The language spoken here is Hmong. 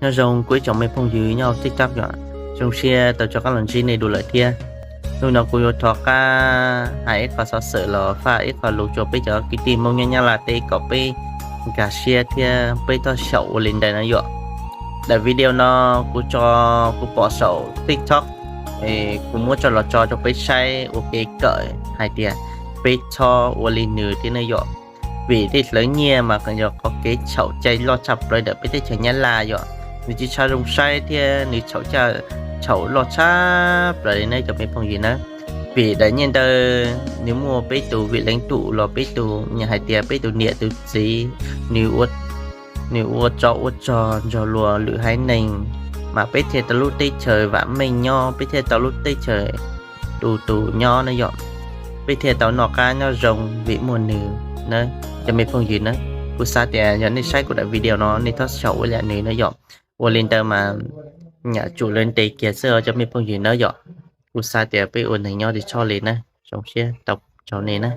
Nyob zoo kuv ib tsoom me phooj ywg nyob hauv TikTok yom, zoo siab tau rov qab los ntsib nej dua lawm thiab. Hnub no kuv yuav rov qab hais ib qho xov xwm los faj ib qho lus rau peb cov kwv tij Hmoob nyob Nyab Laj teb kom peb nkag siab thiab peb txhob xyaum ua li ntawd no yom. Daim video no kuv tso, kuv pom saum TikTok, kuv muab tso los tso rau peb saib ua kev kawm hais tias peb txhob ua li nws thiab ne yom. Vim tej hlawv nyiaj mas yog qhov kev txhaum cai loj tshaj plaws ntawm peb teb chaws Nyab Laj yom. Nws tsis tshua zoo saib thiab nws txhaum cai, txhaum loj tshaj plaws li ne cov me phooj ywg na. Vim daim nyiaj ntawd nws muaj peb tus vim leej twg los peb tus hais tias peb tus niam tus txiv, nws ua tsov ua rog nrog luag lwm haiv neeg, mas peb thiaj tau lub teb chaws vam meej nyob, peb thiaj tau lub teb chaws tu tu nyob na yom. Peb thiaj tau noj qab nyob zoo vim muaj nws na, cov me phooj ywg na. Kuv xav tias yog nej saib kuv daim video no nej txhob xyaum ua li nws na yom. Ua li ntawd mas nyam tsum lawv ntes kiag xwb os cov me phooj ywg na yom. Kuv xav tias peb ua neeg nyob tsis txhob li na. Zoo siab tau tsaug nej na.